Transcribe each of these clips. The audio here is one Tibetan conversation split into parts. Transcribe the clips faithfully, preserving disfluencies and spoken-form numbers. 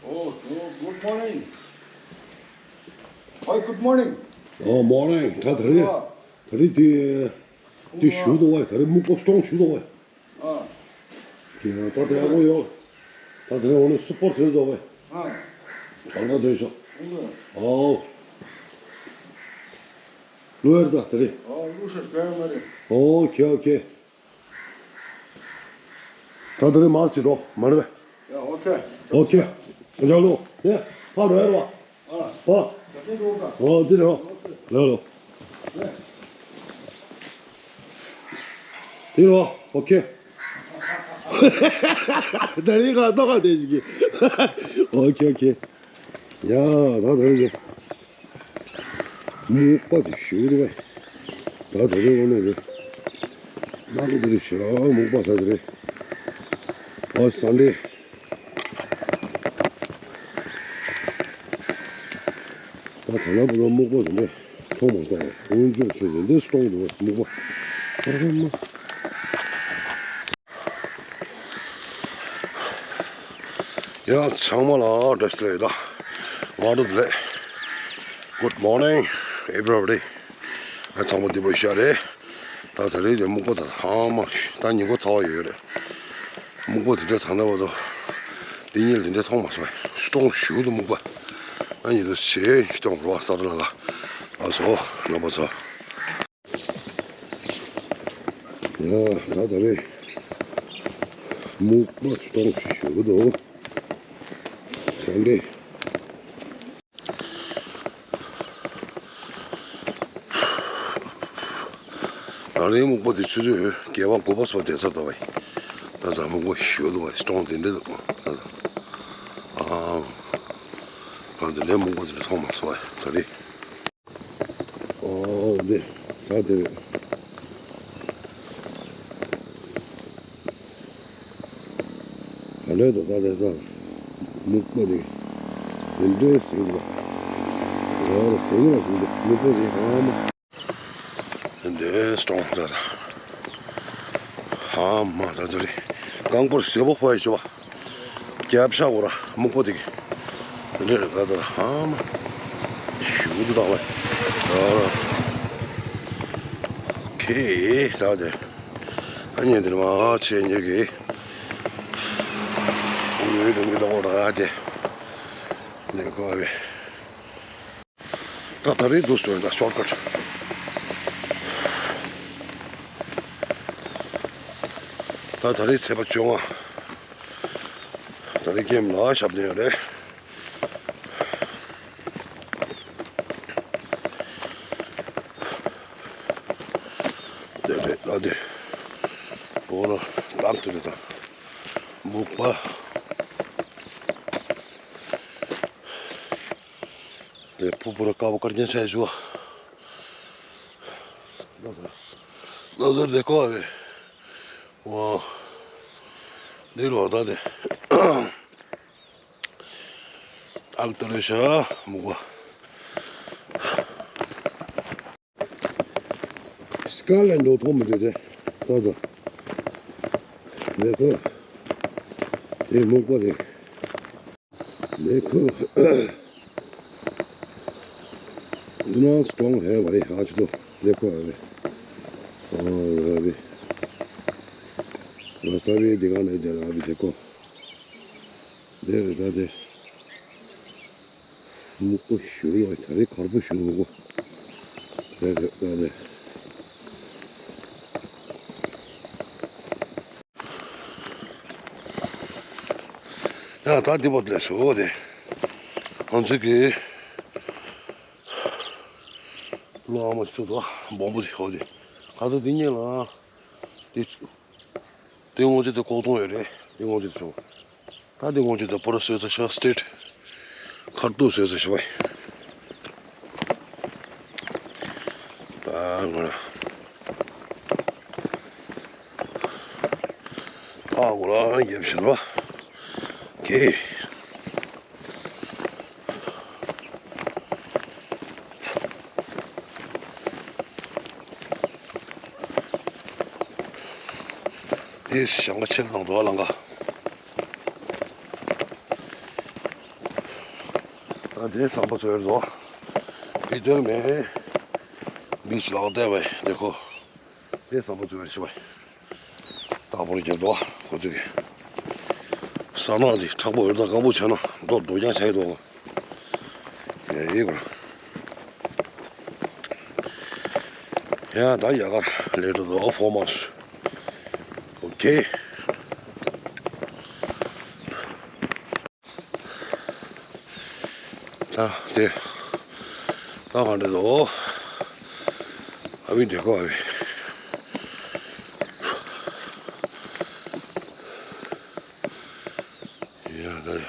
Oh, oh, good morning. Hi, good morning. Oh, morning. ད་ད་རེས། ཨ། ད་རེས་དེ། དེ་ཞུ་དོ་བས། ད་རེས་སྨུག་པ་སྟོང་ཞུ་དོ་བས། ཨ། དེ་ད་དེ་ཡག་པོ་ཡོད། ད་དེ་རེས་འོ་ནི་སུ་པར་ཐོན་དོ་བས། ཨ། གང་ལ་ཐོན་ཤོག་ཨ། ལུ་ཡར་ད་ད་རེས། ཨ། ལུ་ཤ་སྐད་མ་རེད། ཨོ་ཁེ་ཨོ་ཁེ། ད་དེ་རིང་མར་ཅིག་འགྲོ་མ་རེད་པས། ཡ། ཨོ་ཁེ། ཨོ་ཁེ། ཡ་ལོ། ཡ། ཕར་རོལ་རོ། ཨ། ཕར། ད་དེ་འགྲོ་ག་ཨོ་དེ་རོ། ལོ་ལོ། དེ་རོ། ཨོ་ཁེ། ད་རིང་ག་ཏོག་ག་དེ་ཞིག་གི་ཨོ་ཁེ་ཨོ་ཁེ། ཡ། ད་དེ་རིང་གི་སྨུག་པ་དེ་ཞུ་རེད་པས། ད་དེ་རིང་འོ་ནས་རེད། ནག་པོ་དེ་རེད་ཤག་སྨུག་པ་ད་དེ་རེད། ཨ། སན་ཌེ། ད་ད་ལྟ་བར་དུ་སྨུག་པ་དེ་འདྲ་མཐོང་མ་སོང་བས། དཀོན་མཆོག་གསུམ་དེ་འདྲ་སྟོང་འདུག་པས་སྨུག་པ། ཨ་མ། ཡ། ཚང་མ་ལ་བཀྲ་ཤིས་བདེ་ལེགས། ང་རོ་བདེ་ལེགས། Good morning everybody. ཨ། ཚང་མ་བདེ་པོ་ཤག་རེད། ད་ད་རེས་དེ་སྨུག་པ་ད་ཧ་མ་ད་ཉིན་གུང་ཚ་བ་ཡོད་རེད། སྨུག་པ་དེ་འདྲ་ད་ལྟ་བར་དུ་འདི་ཉིད་དེ་འདྲ་མཐོང་མ་སོང་བས། སྟོང་ཞུ་དུ་སྨུག་པ། ཨ་ཉི་དུ་ཆེ་སྟོང་རོ་ས་ར་ལ་ལ། ཨ་སོ་ནང་པ་ཚོ། ཡ། ད་ད་རེས་སྨུག་པ་སྟོང་ཞུ་དོ། སང་ལེ། ད་རེས་སྨུག་པ་དེ་ཆུ་ཚོད་བརྒྱད་པ་དགུ་པ་སོགས་དེ་ཚོ་ད་བས། ད་ད་སྨུག་པ་ཞུ་དོ་བས་སྟོང་དེ་འདྲ་འདུག་ད་ད། ཨ། ད་དེ་ནས་སྨུག་པ་དེ་མཐོང་མ་སོང་བས་ད་རེས། ཨོ་དེ། ད་དེ་རེད། ག་ལེར་དུ་ད་དེ་ཚ། སྨུག་པ་དེ། དེ་འདྲའི་ཟིང་ར། ཡང་ཟིང་ར་ཟིང་དེ་སྨུག་པ་དེ་ཨ་མ། དེ་འདྲའི་སྟོང་ད་ད། ཨ་མ་ད་དེ་རེད། རྐང་པར་ཟེ་པོ་ཕོ་ཡི་ཆུ་བ། རྒྱབ་ཤ་འོ་ར་སྨུག་པོ་དེ་གི། འདི་རེད་ད་ད་ཧ་མ། ཞུ་དུ་དང་བས། ཨ། ཁེ་ད་དེ། ཨ་ཉེ་དེ་མ་ཆེ་ཉེ་གི། འོ་ཡོད་དེ་འདི་ད་འོ་ད་དེ། འདི་ཁོ་བས། ད་ད་རེས་འདུག་སེ་འགྲོ་ཡིན་ད་ཤོར་ཀཊ། ད་ད་རེས་ཚེས་པ་བཅོ་ལྔ། ད་རེས་ཀེམ་ལ་ཞབས་བརྟན་ཡོད་རེད། དེ་རེད་ད་དེ། བོ་ར་ལམ་དུ་རེད་ད། སྨུག་པ། དེ་ཕུ་བོ་ར་ཀ་བོ་དཀར་རྒྱན་ཆ་ཞུ་བ། ན་ཟར་དེ་ཀོ་བ་བེ། ཝ། འདི་ལོ་ད་དེ། ཨག་ཏ་ལེ་ཤ་སྨུག་པ། སྐར་ལ་འགྲོ་ཐོག་མི་འདུག་དེ། ད་ད། འདི་ཁོ། དེ་སྨུག་པ་དེ། འདི་ཁོ། འདི་ན་སྟོང་ཧེ་བ་རེད་ཧ་ཆུ་དོ། འདི་ཁོ་ཨ་བེ། ཨ་བེ། ར་ས་བེ་འདི་ག་ནས་དེ་ར་ཨ་བེ་དེ་ཁོ། འདི་རེད་ད་དེ། སྨུག་པོ་ཞུ་ཡོད་ད་རེས་དཀར་པོ་ཞུ་སྨུག་པོ། རེད་རེད་རེད་རེད། ཡང་ད་འདི་པོ་ལས་སུ་འོ་དེ། ང་ཚོ་གི་ལོ་ཨ་མ་སུ་དོ་སྦོམ་པོ་དེ་འོ་དེ། ང་ཚོ་འདི་གཉིས་ལ་དེ། དེ་སྔོན་ཆད་དེ་ཀོག་སྟོང་ཡོད་རེད། དེ་སྔོན་ཆད་དེ་བྱུང་། ད་དེ་སྔོན་ཆད་དེ་པོ་ར་སོས་ཚ་ཤ་སྟེ། ཁར་ཏུ་སོས་ཚ་ཤ་བའི། ད་ང་ར། ཨ་ཁུ་ར་རྒྱབ་བཞིན་པ། ཀེ། དེ་ཞང་ཁ་ཆེ་ལང་དུ་ཨ་ལང་ཁ། ད་དེ་ཟམ་པ་ཚོའི་རེད་དོ། ཨི་ཏེར་མེ་བིཆ་ལག་བལྟས་པས་དེ་ཁོ། དེ་ཟམ་པ་ཚོའི་རེད་ཤི་བས། ད་བོར་རྒྱབ་དོ་ཁོ་ཚོ་གི། ས་ནག་དེ་མཁྲེགས་པོ་ཡོད་ད་སྐམ་པོ་བྱས་ན་རྡོ་རྡོ་རྐྱང་བྱས་དོ། ཡ་ཡིག་ར། ཡ་ད་ཡ་གར་ལེ་འགྲོ་དོ་ཕོ་མོས། ཨོ་ཁེ། ད་དེ་ད་ག་འདྲ་དོ། ཨ་བི་འདྲེ་ཁོ་ཨ་བི། ཡ་ད་ཡ།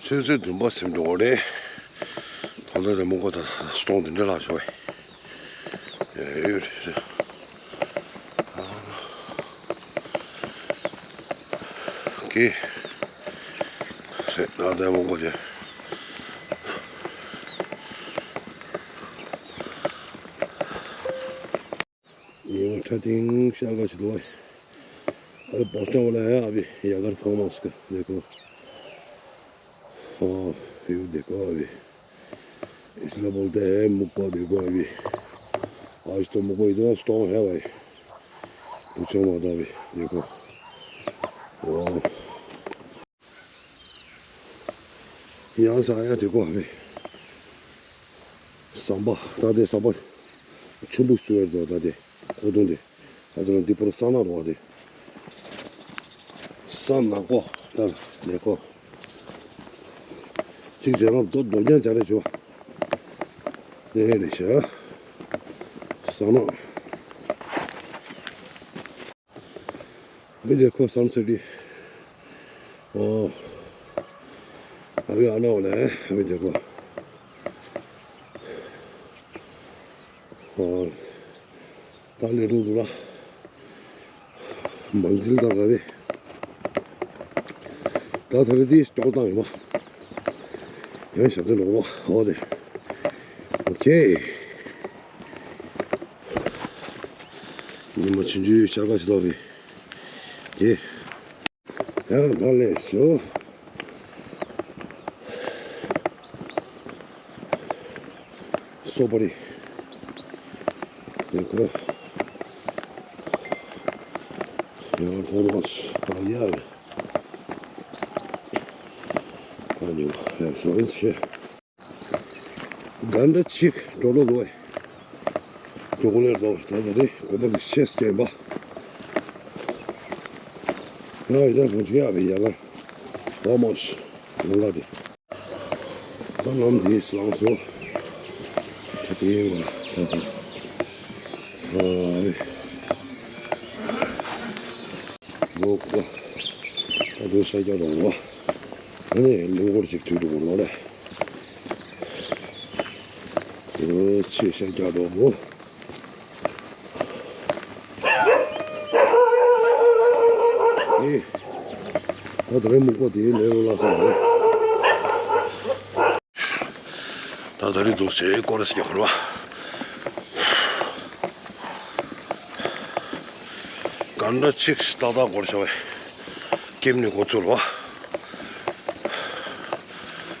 ཆུ་ཚོད་བདུན་པ་ཟིན་འགྲོ་གི་རེད། ད་ལྟ་དེ་མོ་གོ་ད་སྟོང་དེ་འདྲ་ལ་ཤོག་ཨེ། ཡ་ཡོད་རེད། ཀི། རེད་ད་དེ་མོ་གོ་དེ། ये मीठा तीन चार का छिलवा है। अबे पहुंचने वाला है अभी, ये अगर फॉर्म हाउस का देखो। हाँ, व्यू देखो अभी। इसलिए बोलते हैं मुक्का देखो अभी। आज तो मुक्का इतना स्ट्रॉन्ग है भाई, पूछो मत अभी। देखो, वाह। ཡང་ས་ཡ་དེ་ཀོ་ཧ་བེ། ཟམ་པ་ད་དེ་ཟམ་པ་ཆུན་པོ་བཟོས་ཡོད་དོ། ད་དེ་ཁོ་དོན་དེ་ད་དེ་ན་འདི་པོར་ས་ནག་རོ་བ་དེ། ས་ནག་པོ་ད་དེ་ཀོ། གཅིག་བྱས་ན་རྡོ་རྡོ་རྐྱང་བྱ་རེ་བྱོ། དེ་ཧེ་རེ་ཤ། ས་ནག་མི་དེ་ཁོ་སན་སེ་ཊི། ཨོ། ཨ་བི་ཨ་ནོ་ལེ། ཨ་བི་དེ་ཁོ། ཨོ། ད་ལེ་རུ་དུ་ལ། མན་ཟིལ་ད་ག་བེ། ད་ཐ་རེ་དེ་སྐྱོང་བཏང་ཡོད་མ། ཡང་ཞབས་བརྟན་རོགས་རོགས། ཨོ་དེ། ཨོ་ཁེ། ཉི་མ་ཆུང་ཆུང་ཤར་ཁ་ཞིག་ཐོག་རེད། ཀྱེ། ཡང་ད་ལས་སོ། སོ་པ་རེད། དེ་ཁོ། ཡང་ཁོ་རང་ཨ་ཡ་རེད། ད་ཉི་མ་ལས་སོ་ཨེ་ཆེ། ག་འདྲ་ཅིག་འགྲོ་ལོ་ལོ་ཨེ། མགྱོགས་ལེར་ལོ་ད་ད་རེ་དགོན་པ་འདི་ཤེས་སྐྱེན་པ། ང་ཡི་དར་ཕོན་ཆེ་ཡ་བའི་ཡ་གར་ཧོ་མོས་ལོ་ལ་དེ། ད་ལམ་འདི་སླང་སོ། ད་དེ་ཡིན་གོ་ད་ད། ཨ་རེ། ལོ་ཀོ། ད་དུང་ཤ་རྒྱག་རོགས་བ། ཨ་ནི་ལུང་སྐོར་ཅིག་དུས་འགྲོ་གོ་ལོ་ལེ། ཨོ་ཆེ་ཤ་རྒྱག་རོགས་བ། ཨེ། ད་ད་རེ་མུག་པ་དེའི་ལས་རོ་ལ་སོང་རེད། ད་ད་རེ་འདུག་སེ་ཀོ་རེ་སྐྱེ་འཁོར་བ། ག་འདྲ་ཅིག་ཏག་ཏག་སྐོར་བྱ་བའི་ཀེམ་ནི་འགོ་ཚུགས་རོ།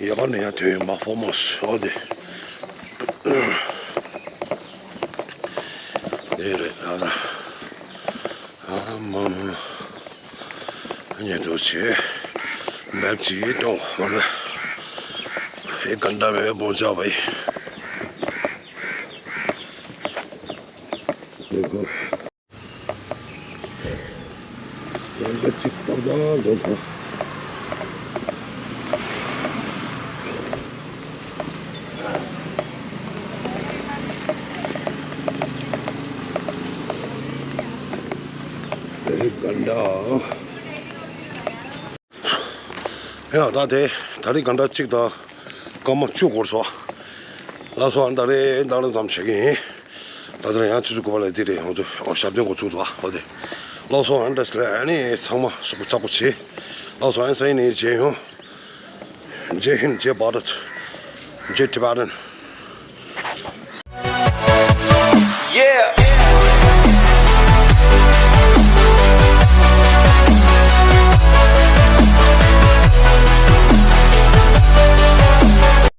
ཡ་ག་ནས་ཡ་དོན་མ་ཧོ་མོས་ཨོ་དེ། དེ་རེད་ཨ་ད། ཨ་མ་མ་མ། ཉེ་དུ་ཆེ། འབབ་ཅི་ཏོ་མ་ན། ཨེ་ག་འདྲ་བའི་བོ་ཅ་བའི། དེ་ཁོ། ཡང་འདྲ་ཅིག་ཏག་ཏག་འགྲོ་སོང་། ཨེ་ག་འདྲ། ཡ་ད་དེ་ད་རེས་ག་འདྲ་གཅིག་དང་སྐར་མ་བཅུ་འགོར་སོང་། ལགས་སོ། ཨ་ད་རེས་ད་རེས་ཙམ་བྱེད་ཀྱི་ཡིན། ད་ད་རེས་ཡང་ཆུ་ཚོད་དགུ་པ་ལ་འདི་རེད་ཡོང་དུ་ཞབས་བརྟན་འགོ་ཚུགས་འདུག་ཨ། ཨོ་དེ། ལགས་སོ། ཨ་འདྲ་ཟེར་ཨ་ནི་ཚང་མ་སུ་ཚགས་པོ་བྱེད། ལགས་སོ། ཨ་ས་ཡིན་ནི་ཇེ་ཡོང་། ཇེ་ཧིན་ཇེ་བྷ་རད། ཇེ་ཊི་བྷ་རན།